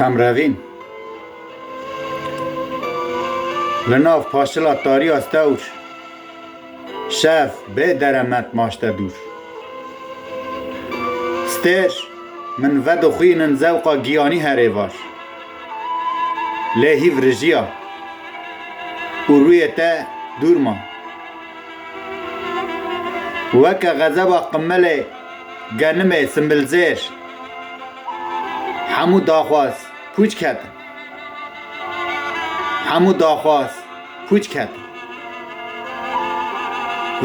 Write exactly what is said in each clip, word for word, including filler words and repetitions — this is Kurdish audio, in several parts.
Xemrevîn. Li nav paşila tariya stewr, şev bê deremet maşte dûr. Stêr min vedixwînin zewqa giyanî herêvar. Lê hîv rijiya û rûyê te dûr ma. Weke xezeba qimelê genimê simbilzêr. Hemû daxwaz pûç ketin. Hemû daxwaz pûç ketin.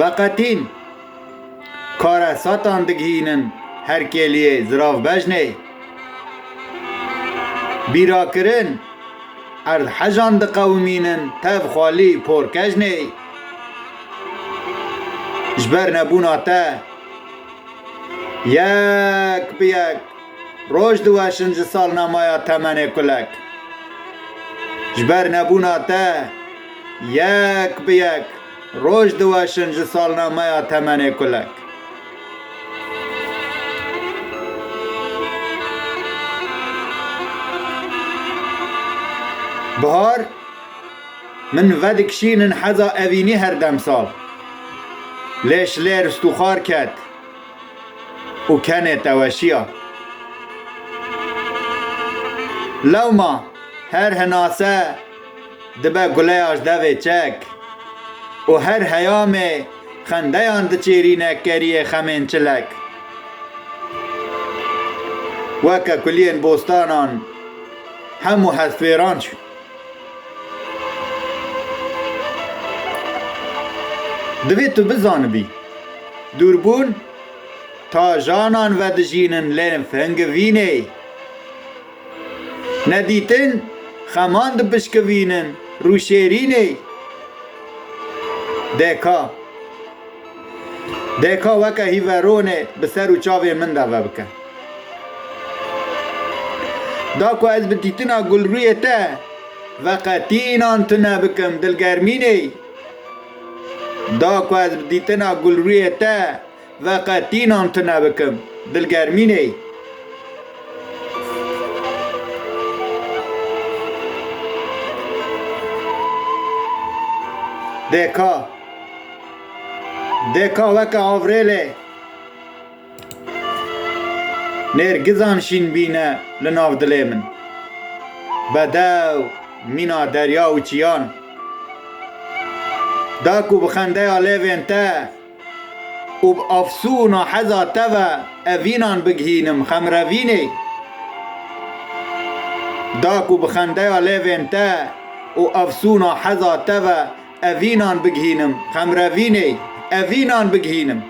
Veqetîn kare satan digihînin her kêliyê zirav bejnê. Bîrakirin erd hejan diqewimînin tev xwalî porkejnê. Ji ber nebûna te yek bi yek roj diweşin ji salnameya temenê kulek. Ji ber nebûna te yek bi yek roj diweşin ji salnameya temenê kulek. Bihar min vedikişînin heza evînî her demsal. Lê ji lê ristûxar ket û kenê te weşiya. Lewma her hinase dibe guleya ji devê çek û her heyamê xendeyan diçêrîne keriyê xemên çilek. Weke kuliyên bostanan hemû hestwêran çûn. Divê tu bizanibî, dûrbûn tajanan vedijînin lê fingivînê. Nedîtin xeman dipişkivînin rûşêrînê. Deka. Deka weke hîveronê bi ser û çavên min de vebike. Da ku ez bi dîtina gulrûyê te veqetî înan tune bikim dilgermînê. Da ku ez bi dîtina gulrûyê te veqetî înan tune bikim dilgermînê. Deka. Deka weke avrêlê nêrgizan şîn bîne li nav dilê min. Bedew mîna derya û çiyan. Da ku bi xendeya lêvên te û bi afsûna heza te ve evînan bigihînim xemrevînê. Da ku bi xendeya lêvên te û afsûna heza te ve evînan bigihînim xemrevînê, evînan bigihînim.